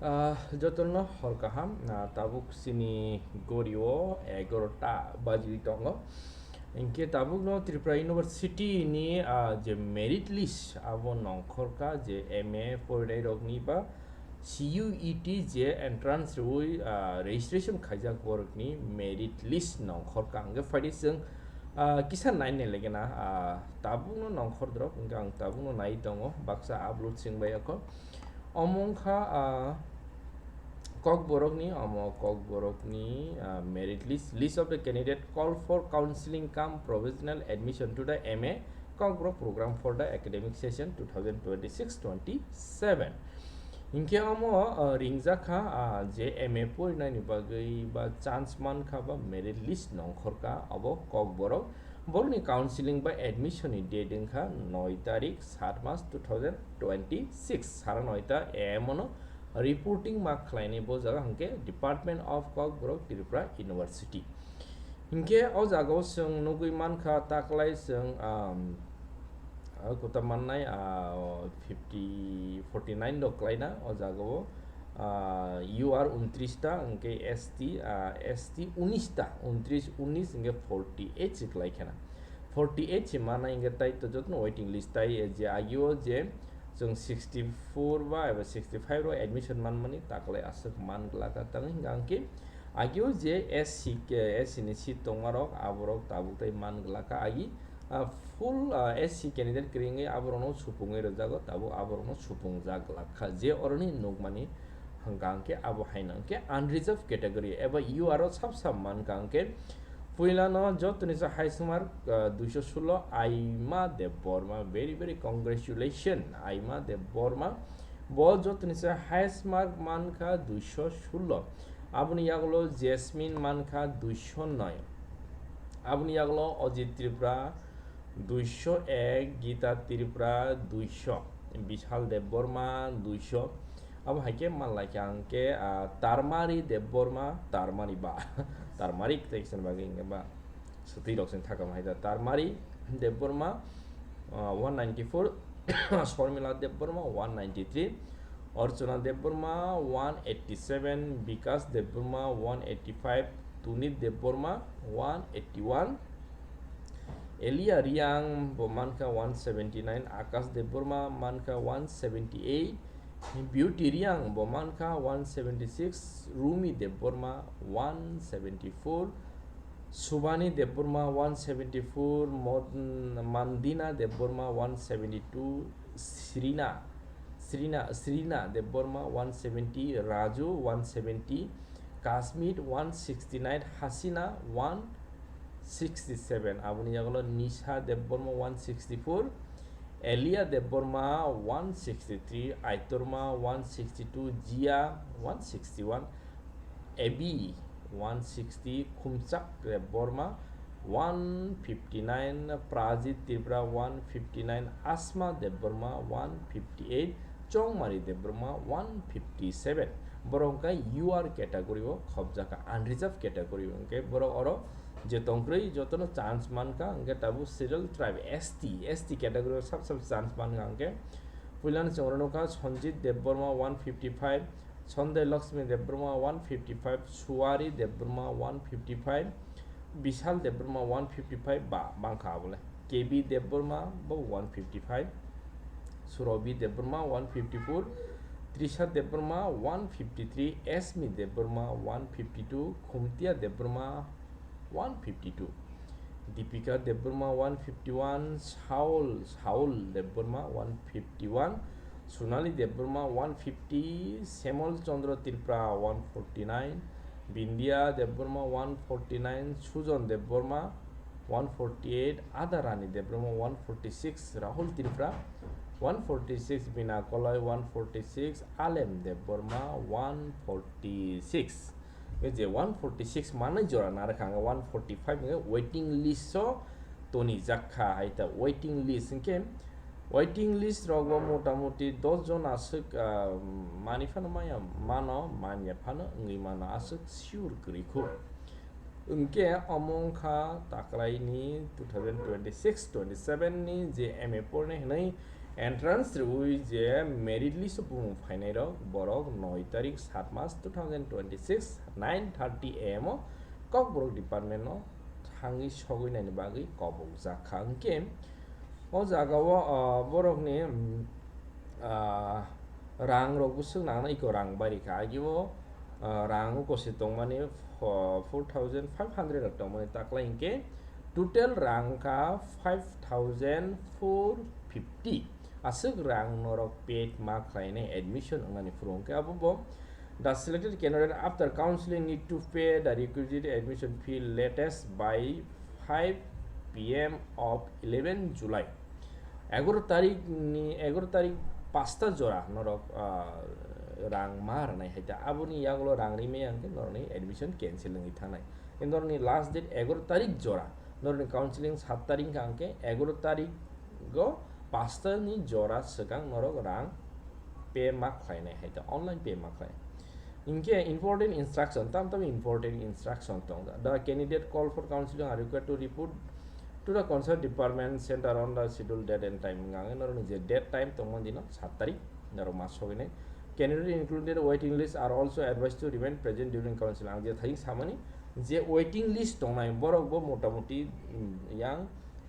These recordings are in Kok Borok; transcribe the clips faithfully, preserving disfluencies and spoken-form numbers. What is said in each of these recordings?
Ah, jotono hor kaham, ah, tabuk sini gorio egarota bajwi tongo. Hinkhe tabukno Tripura University ni, ah, je merit list abo nongkhorkha je M A porinairokni ba C U E T je entrance rwui, ah, registration khaijak borokni merit list nongkhorkha. Hinkhe phaidi chwng, ah, kisa naina legena, ah, tabukno nongkhordorok, hinkhe ang tabukno nai tongo, baksa upload singbai yakho. Omo wngkha, ah, Kokborokni, omo Kokborokni, ah, merit list, list of the candidate call for counseling cum provisional admission to the M A Kokborok program for the academic session two thousand twenty-six twenty-seven. Hinkhe omo, ah, ringjak kha, ah, je M A porinaini bagwi ba chance mankha ba merit list nongkhorkha, obo Kokborok. Borokni counseling ba admission ni date wngkha noi tarik, sat mas, two thousand twenty-six, sara noita A M ono reporting ma khlainai bo jaga hinkhe Department of Kokborok Tripura University. Hinkhe o jagao chwng nugwi mankha taklai chwng, um, ah, kuta mannai, ah, fifty, forty nine rok klaina o jagao, ah, U R untris ta, hinkhe S T, ah, S T unis ta, untris, unis hinkhe forty eight se klai khena. Forty eight se mana hinkhe tai to jotono waiting list tai, eh, je agio je chwng sixty four ba eba sixty five rok admission manmani taklai aswk man glaka tang hinkhe agio je S C ke, S C ni seat tongmarok aborok tabuk tai man glaka agi, ah, full, ah, S C candidate kwrwngwi aborokno supungwi rwjago, tabuk aborokno supungjak glakha je oroni nukmani hwnkha hinkhe abo haino hinkhe unreserved category eba U R o sab sab mankha hinkhe puilano jotoni se highest mark, ah, duiso sullo Aima Debbarma, very very congratulation Aima Debbarma, bo jotoni se highest mark mankha duiso sullo, aboni yagulo Jasmine mankha duiso noi, aboni yagulo Ajit Tripura duiso ek, Gita Tripura duiso, Bishal Debbarma duiso, abo hai khe manlai khe ang khe, ah, Tarmari Debbarma, Tarmari ba, Tarmari tei kisa bagwi hinkhe ba swtwi rok sini thakam hai da. Tarmari Debbarma, ah, one ninety four, Sormila Debbarma one ninety three, Archana Debbarma one eighty seven, Bikas Debbarma one eighty five, Tunit Debbarma one eighty one, Elia Riang bo mankha one seventy nine, Akash Debbarma mankha one seventy eight, Beauty Riang bo mankha one seventy six, Rumi Debbarma one seventy four, Subhani Debbarma one seventy four, Mod-, Mandina Debbarma one seventy two, Srina, Srina, Srina Debbarma one seventy, Raju one seventy, Kasmit one sixty nine, Hasina one sixty seven, aboni yagulo Nisha Debbarma one sixty four, Elia Debbarma one sixty three, Aitorma one sixty two, Jia one sixty one, Abi one sixty, Khumchak Debbarma one fifty nine, Prajit Tripura one fifty nine, Asma Debbarma one fifty eight, Chongmari Debbarma one fifty seven. Borok hwnkhe U R category o khopjak kha, unreserved category o hwnkhe borok oro je tongkrwi jotono chance mankha, hwnkhe tabuk Scheduled Tribe, S T, S T category o sab sab chance mankha, hwnkhe puilano chwng oro nukha Sanjit Debbarma one fifty five, Sanjay Lakshmi Debbarma one fifty five, Suwari Debbarma one fifty five, Bishal Debbarma one fifty five ba bangkha abole. K B Debbarma bo one fifty five, Surobi Debbarma one fifty four, Trisha Debbarma one fifty three, Esmi Debbarma one fifty two, Khumtia Debbarma one fifty two, Deepika Debbarma one fifty one, Saul, Saul Debbarma one fifty one, Sonali Debbarma one fifty, Semol Chandra Tripura one forty nine, Bindya Debbarma one forty nine, Sujon Debbarma one forty eight, Ada Rani Debbarma one forty six, Rahul Tripura one forty six, Bina Koloi one forty six, Alem Debbarma one forty six. Hwnkhe je one forty six manwi jora narwkha, hwnkhe one forty five hwnkhe waiting list o tonijak kha hai ta. Waiting list hwnkhe, waiting list rok bo motamuti dos jon aswk, ah, manwi phano maya mano, manya phano wngwi mano, aswk sure kwrwi khu. Hwnkhe omo wngkha taklaini two thousand twenty six twenty seven ni je M A pornai hwnwi Entrance rwui je merit list o bumung phainai rok, borok noi tarik sat mas two thousand twenty six nine thirty a m o Kokborok department no thangwi sogwi naini bagwi kobok jak kha. Hwnkhe o jaga o, ah, borok ni, mm, ah, rang rok bwswk nang nai, iko rang bari kha, agio, ah, rang uko se tongmani, fo-, four thousand five hundred rok tongmani, taklai hwnkhe total rang kha five thousand four fifty. Aswk rang norok paid ma khlainai admission wngnani phuru hwnkhe abo bo, the selected candidate after counseling need to pay the requisite admission fee latest by five p m of eleven July. Egaroh tarik ni, egaroh tarik pasta jora norok, ah, rang ma rwnai hai ta. Aboni yagulo rang rimaya hwnkhe norokni admission cancel wngwi thangnai. Norokni last date egaroh tarik jora. Norokni counseling sat tarik wngkha hwnkhe egaroh tarik go pasta ni jora swkang norok rang pay ma khlainai hai ta, online pay ma khlai. Hinkhe important instruction, tam tam important instruction tong. The candidate call for counseling are required to report to the concerned department center on the scheduled date and time. Hwnkhe norokni je date time tongmani dino sat tarik norok ma sogwi nai. Candidate included waiting list are also advised to remain present during counseling. Ang je thai samani je waiting list tongnai borok bo motamuti, mm, yang,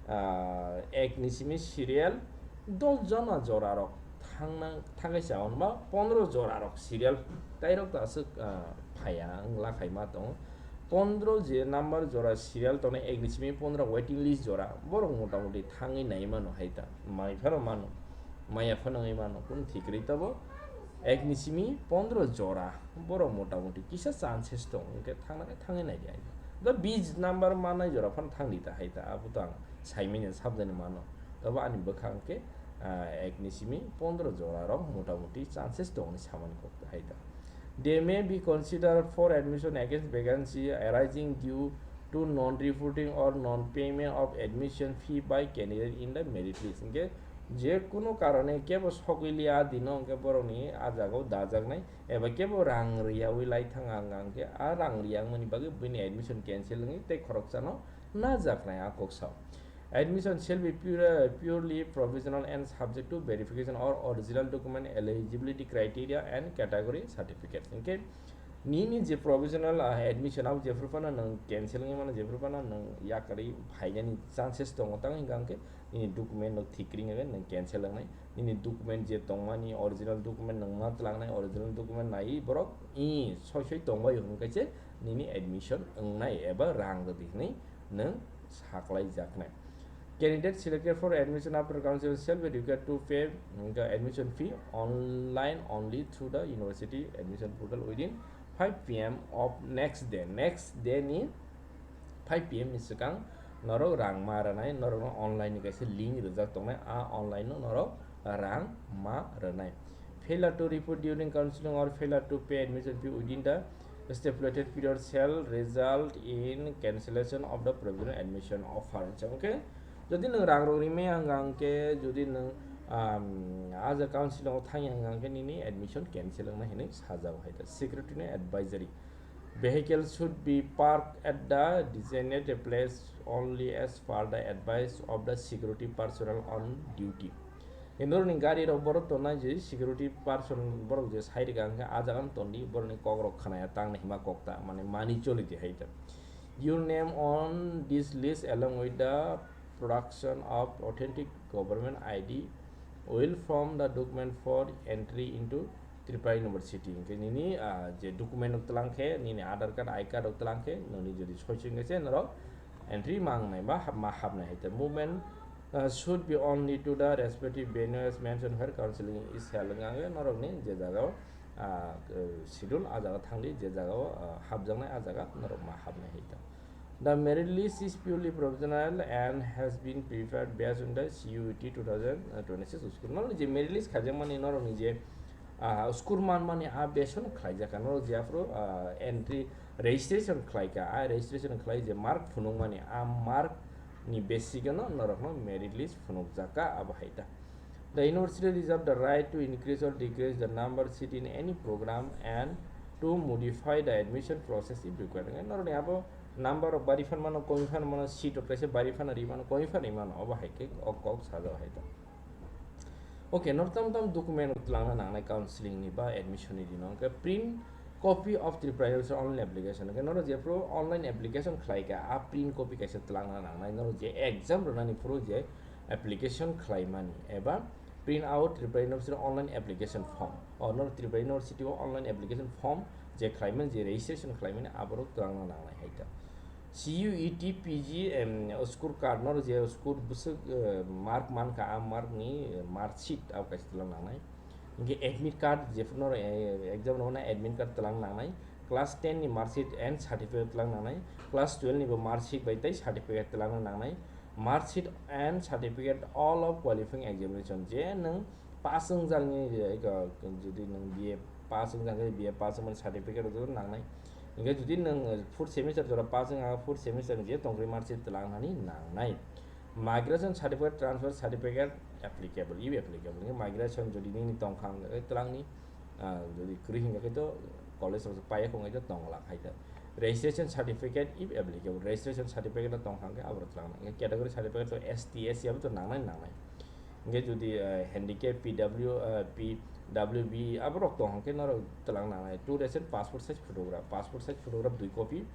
ah, ek ni simi serial dos jona jora rok thangna thangwi sa hwnba pondro jora rok serial tai rok ta aswk, ah, phaya wngla khaima tongo. Pondro je number jora serial tongnai, ek ni simi pondro waiting list jora, borok motamuti thangwi nai mano hai ta, mai phano mano, maya phano wngwi mano, kunu thik kwrwi tabo. Ek ni simi pondro jora borok motamuti kisa chances tong, hwnkhe thangna khe thangwi nai di. Da bis number manai jora phano thang di ta hai ta, abo to ang saimanya sabjani mano. Tabo ani bwkha hwnkhe, ah, ek ni simi pondro jora rok motamuti chances tong hinwi samani kok hai ta. They may be considered for admission against vacancy arising due to non-reporting or non-payment of admission fee by candidate in the merit list. Hwnkhe je kuno karone kebo sogwi liya dino hwnkhe borokni a jagao dajaknai eba kebo rang riyaui lai thang ang hwnkhe a rang riya wngmani bagwi buini admission cancel wngwi tei khoroksano najaknai a kok sao. Admission shall be pure, purely provisional and subject to verification or original document, eligibility criteria and category certificate. Hwnkhe nini je provisional, ah, admission abo jephru phano nwng cancel wngwi mano, jephru phano nwng yakarwi phainani chances tongo, tamo hwnkha hwnkhe nini document no thik kwrwi hwnkhe nwng cancel wngnai. Nini document je tongmani, original document nwng ma twlangnai, original document naiwi borok i soi soi tongbai hwnkhe se nini admission wngnai eba rang rwdi hwnwi nwng saklaijaknai. Candidate selected for admission after counseling shall be required to pay the admission fee online only through the university admission portal within five p m of next day. Next day ni five p m ni swkang norok rang ma rwnai, norokno online ni kaisa link rijak tongnai, a online no norok rang ma rwnai. Failure to report during counseling or failure to pay admission fee within the stipulated period shall result in cancellation of the provisional admission offer. Hwnkhe jodi nwng rang rok rimaya hwnkha hwnkhe, jodi nwng, um, a ja counseling o thangya hwnkha hwnkhe nini admission cancel wngna hinwi sajago hai ta. Security ni advisory. Vehicle should be parked at the designated place only as per the advice of the security personnel on duty. Norokni gari rok borok tongnai je security person borok je sai rwkha hwnkhe a jaga no tondi, borokni kok rok khwnaya tang hima kok ta mane mani choli di hai ta. Your name on this list along with the production of authentic government I D will form the document for entry into Tripura University. Hwnkhe nini, ah, je document rok tlang khe, nini Aadhaar card, I card rok tlang khe, nini jodi soi soi wngkhe se norok entry ma wngnai ba hap-, ma hapnai hai ta. Movement, ah, should be only to the respective venue as mentioned where counseling is held. Hwnkhe norokni je jaga o, ah, schedule a jaga thangdi, je jaga o, ah, hapjaknai a jaga norok ma hapnai hai ta. The merit list is purely provisional and has been prepared based on the C U E T two thousand twenty-six score. Norok je merit list khaijakmani norokni je, ah, score manmani a based on khlaijak kha. Norok je aphuru, ah, entry registration khlai kha, a registration khlai je mark phunukmani, a mark ni basis o no norokno merit list phunukjak kha abo hai ta. The university reserve the right to increase or decrease the number seat in any program and to modify the admission process if required. Norokni abo number rok bari phan mano, komi phan mano, seat rok kaisa bari phano ri mano, komi phano ri mano, obo hai khe o kok sajak hai ta. Okay, nor tam tam document twlangna nangnai counseling ni ba admission ni dino. Hwnkhe print copy of Tripura University online application. Hwnkhe noro jephru online application khlai kha, a print copy kaisa twlangna nangnai. Noro je exam rwnani phuru je application khlai mani eba print out Tripura University online application form. O noro Tripura University o online application form je khlai mani, je registration khlai mani, aborok twlangna nangnai hai ta. C U E T P G, em, score card, noro je score bwswk, eh, mark mankha, a mark ni, eh, mark sheet abo kaisa twlang nangnai. Hwnkhe admit card, jephru noro, eh, exam rwmani admit card twlang nangnai. Class ten ni mark sheet and certificate twlang nangnai. Class twelve ni bo mark sheet bai tei certificate twlang nangnai. Mark sheet and certificate all of qualifying examination, je nwng pass wngjakni, eh, jodi nwng B A pass wngjaknai, B A pass wngmani certificate rok nangnai. Hwnkhe jodi nwng, eh, fourth semester jora pass wngkha, fourth semester ni je tongkri mark sheet twlang thani nangnai. Migration certificate, transfer certificate applicable, ibe applicable. Hwnkhe migration jodi nini tongkha hwnkhe twlangni, ah, jodi kwrwi hwnkhe to college rok paiya wngkhe to tongla khai ta. Registration certificate, if applicable, registration certificate no tongkha hwnkhe abo twlangnai. Hwnkhe category certificate to S T, S C abo to nangnai nangnai. Hwnkhe jodi, eh, handicap, P W, eh, P W B aborok tong hwnkhe norok twlang nangnai. Two recent passport size photograph, passport size photograph dui copy,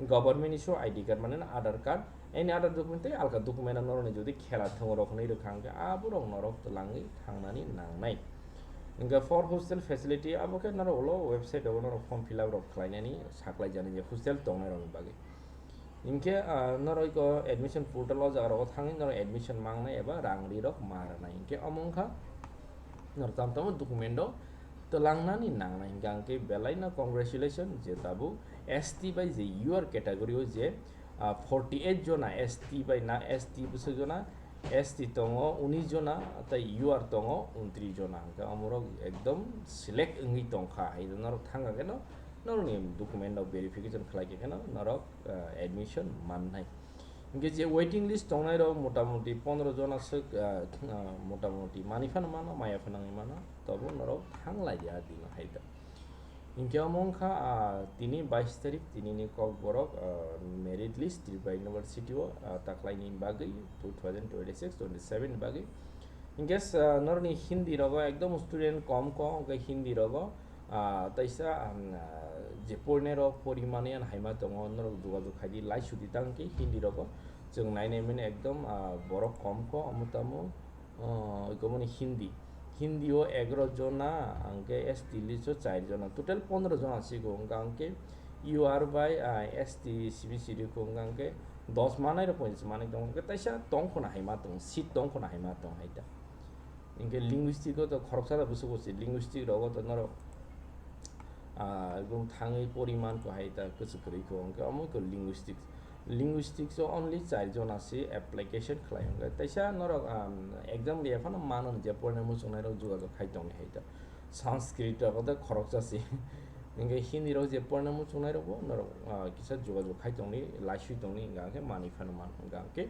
government issue I D card mane Aadhaar card, any other document tei alka document norokni jodi khela thwngo rok hwnwi rwkha hwnkhe aborok norok twlangwi thangnani nangnai. Hwnkhe for hostel facility abo khe norok ulo website o norok form fill up rok khlainani saklai jani je hostel tongnai rokni bagwi. Hinkhe, ah, norok eko admission portal o jaga rogo thangwi norok admission mangnai eba rang ri rok ma rwnai. Hinkhe omo wngkha norok tam tamo document o twlangnani nangnai. Hinkhe ang khe belai no congratulation je tabuk S T bai je U R category o je, ah, forty eight jona S T bai na S T bwswk jona, S T tongo unis jona tei U R tongo untris jona. Hinkhe omorok ekdom select wngwi tongkha. Hai norok thangkha khe no norokni document rok verification khlai khe kheno norok, ah, admission mannai. Hinkhe je waiting list tongnai rok motamoti pondro jona swk, ah, ah, motamoti mani phano mano, maya phano wngwi mano, tobo norok thanglai ya dino hai da. Hinkhe omo wngkha, ah, tini bais tarik, tini ni Kokborok, ah, merit list Tripura University o, ah, taklaini bagwi two thousand twenty-six twenty-seven ni bagwi. Hinkhe, ah, norokni Hindi rogo ekdom student kom ko, hwnkhe Hindi rogo, ah, taisa, um, ah, je porne rok pori mani ano haima tongo, norok jogajog khai di, lai sudi tang khe Hindi rogo. Chwng nai nai mani ekdom, ah, borok kom ko, omo tamo, ah, oikomoni Hindi. Hindi o egaroh jona, hwnkhe S T list o char jona, total pondroh jona sigo, hwnkha hwnkhe U R bai, ah, S T C B C D ko hwnkha hwnkhe dos manai rok pointis manai tongo, hwnkhe taisa tong khuna haima tong, seat tong khuna haima tong hai ta. Hwnkhe linguistic o to khoroksa da bwswk bwswk linguistic rogo to norok, ah, bung thangwi poriman ko hai ta kwchwk kwrwi ko, hwnkhe omo ko linguistics. Linguistics o only char jona se application khlai, hwnkhe taisa norok, um, exam liya phano mano je porna muchungnai rok jogajog khai tongni hai ta. Sanskrit rogo to khoroksa se, hwnkhe Hindi rok je porna muchungnai rok bo norok, ah, kisa jogajog khai tongni, laisui tongni, hwnkhe manwi phano man, hwnkhe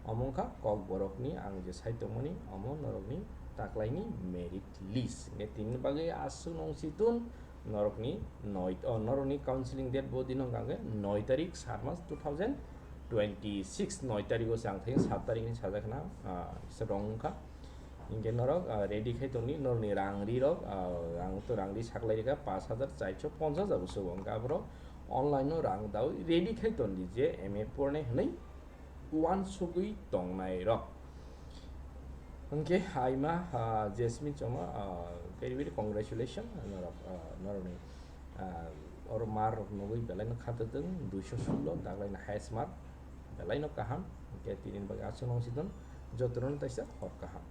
Omo wngkha Kokborokni ang je sai tongmani, omo norokni taklaini merit list. Hingke tini bagwi aswk nung si tun norokni noi, o, norokni counseling date bo dino hingka hingke noi tarik sat mas two thousand twenty six, noi tarik o se ang thai sat tarik ni sajak na, ah, kisa rong wngkha. Hingke norok, ah, ready khai tongni, norokni rang ri rok, ah, ang to rang ri saklai rikha pash hajar charso ponchash abo se wngkha aborok online no rang dawi ready khai tongdi je M A pornai hinui uansugwi tongnairok. Hwnkhe haima, ah, Jasmine Choma, ah, very, very congratulations norok, ah, norokni, ah, oro mark rok nugwi belaino khatodwng, duiso sullo, daklaino highest mark, belaino kaham. Hwnkhe tini bagwi aswk nung sidon, jotono taisa hor kaham.